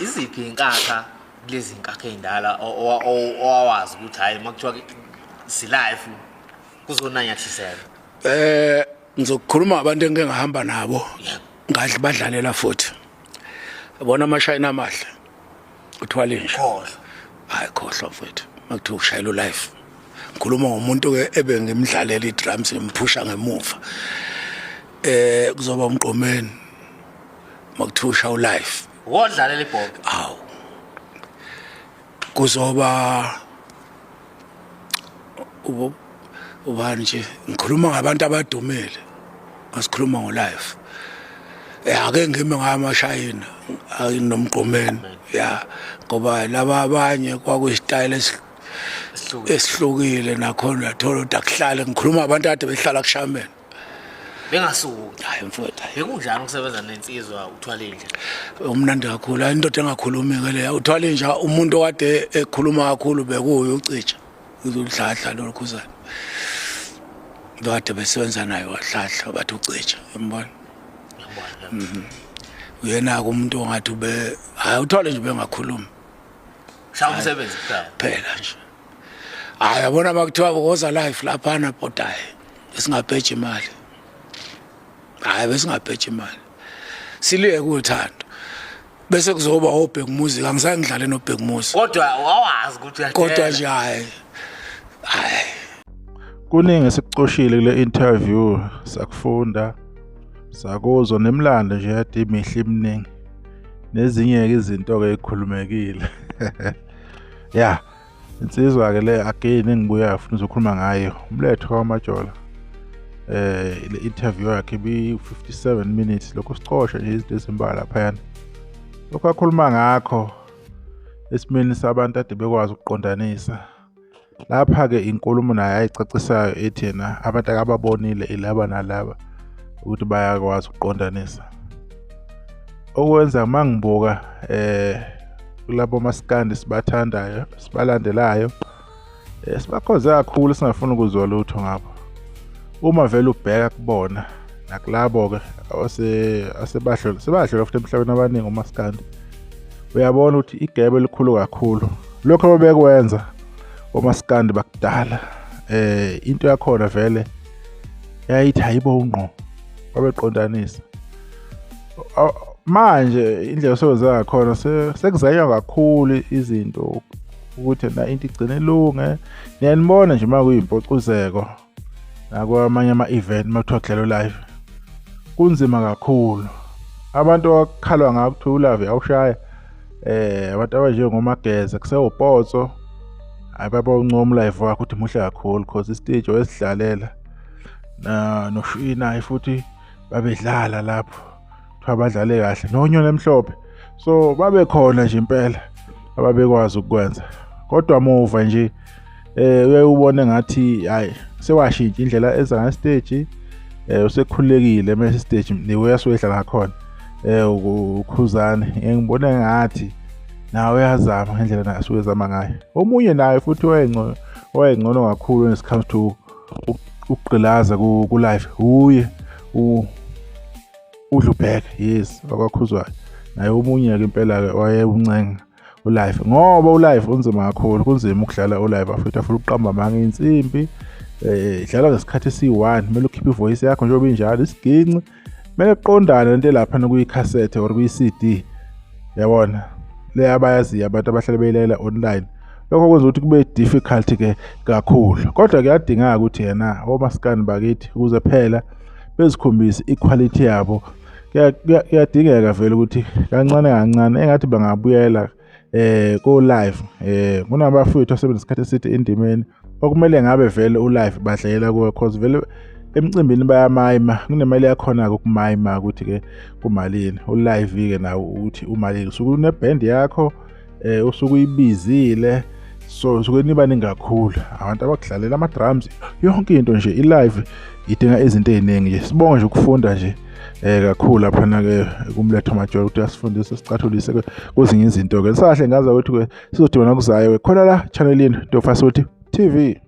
Iziphi inkakha kulezi nkakha ey'ndala owawazi ukuthi hhayi uma kuthiwa si-life kuzonanyathiselwa? Ngizokukhuluma ngabantu engike ngahamba nabo, ngadla badlalela futhi. Yabona amashayina amahle, uthwala inja. Khohlwa. Hayi, khohlwa mfethu, makuthiwa ushayela ulife. Ngikhuluma ngomuntu ke ebe ngimdlalela i-drums, ngimphusha ngemuva. Kuzoba umgqomeni makuthiwa ushaya ulife. Wodlalela ibhola. Awu. Kuzoba ubani nje, ngikhuluma ngabantu abadumile, asikhuluma ngolife. Ake ngime ngamashayina nomgqomeni, ya, ngoba laba abanye kwakuyisitayela esihlukile nakhona, uyathola ukuthi akuhlale. Ngikhuluma abantu kade behlala kushameni. Bengasuki. Hayi mfowethu, hayi. Bekunjani ukusebenza nensizwa uthwala inja? Umnandi kakhulu. Hayi, indoda engakhulumi-ke leya, uthwala inja. Umuntu okade ekhuluma kakhulu bekuye ucija udladla lolukhuzane, kade besebenza naye wadladla, bathi ucija, uyambona? Uyena-ke umuntu ongathi ube, hhayi, uthwale nje bengakhulumi. Shaya umsebenzi kuqala. Phela nje, hhayi, yabona uma kuthiwa woza live laphana, bhoda, hhayi, besingabheji imali, hhayi, besingabheji imali, siliyeke uthando, bese kuzoba obheka umuzi. Angizange ngidlale nobheka umuzi. Kodwa wawazi ukuthi uyadela. Kodwa nje hhayi, hhayi. Kuningi esikucoshile kule interview, sakufunda, sakuzwa nemlando nje yade imihle iminingi, nezinye-ke izinto-ke ekhulumekile. Ya, insizwa-ke le again engibuyayo futhi ngizokhuluma ngayo, uMletho kaMajola. Le interview yakhe ibi 57 minutes, lokho sicosha nje izinto ezimbalwa laphayana. Lokho akhuluma ngakho esimeni sabantu ade bekwazi ukuqondanisa. Lapha-ke inkulumo naye ayicacisayo ethi yena abantu akababonile ilaba nalaba ukuthi bayakwazi ukuqondanisa. Okwenza uma ngibuka kulabo maskandi sibathandayo, sibalandelayo, sibakhoze kakhulu, singafuni ukuzwa lutho ngabo. Uma vele ubheka kubona nakulabo-ke asebadlula, sebadlula futhi emhlabeni abaningi umaskandi, uyabona ukuthi igebe elikhulu kakhulu lokho ababekwenza omaskandi bakudala. Into yakhona vele yayithi hayibo ungqo, babeqondanisa. Manje indlela osebenza ngakhona sekuzanywa kakhulu izinto ukuthi na into igcine ilunge. Niyanibona nje uma kuyimpucuzeko nakwamanye ama-event, uma kuthiwa kudlalwa live kunzima kakhulu. Abantu abakhalwa ngako kuthiwa ulive awushaya, abantu abanjengomageza kusewupotso, hayi, babawuncoma ulive wakho ukuthi muhle kakhulu, cause istage wayesidlalela na noshinayi futhi babedlala lapho, kuthiwa badlale kahle nonyoni emhlophe, so babe khona nje impela ababekwazi ukukwenza. Kodwa muva nje uyaye ubone ngathi hayi, sewashintsha indlela eza nga stage, usekhululekile mase stage niwe asuke edlala ngakhona. Ukhuzane ngibone ngathi nawe uyazama ngendlela naye asuke ezama ngayo. Omunye naye futhi wayengcono kakhulu when it comes to ukugqilaza ku live, uye uDlubheke, yes, wakwaKhuzwayo naye. Omunye ke impela ke wayewuncenga ulive, ngoba ulive unzima kakhulu, kunzima ukudlala ulive afethu, afuna ukuqamba amanga, insimbi idlala ngesikhathi esiyi-1, kumele ukhiphe ivoice yakho njengoba injalo, isiginci kumele kuqondane lento lapha kuyikhasethe or kuyi-CD, yabona le abayaziyo abantu abahlale beyilalela online. Lokho kwenza ukuthi kube difficult ke kakhulu, kodwa kuyadingeka ukuthi yena omaskandi bakithi ukuze phela bezikhombise iquality yabo, kuyadingeka vele ukuthi kancane kancane engathi bangabuyela ko live. Kunabafowethu asebenesikhathi eside endimeni okumele ngabe vele ulive badlalela kuwo, cause vele emcimbini bayamayima, kunemali yakhona-ke ukumayima ukuthi ke kumalini ulive-ke nawo, ukuthi umalini usuke uneband yakho, usuke uyibizile, so suke niba ningi kakhulu abantu abakudlalela ama-drums, yonke into nje. I-live idinga izinto ey'ningi nje. Sibonge nje ukufunda nje kakhulu laphana-ke kuMletho Majola ukuthi asifundise, sicathulise kwezinye izinto-ke. Nisahle ngaza ukuthi-ke sizodibana kuzayo-ke khona la channelini Ntofasuthi TV.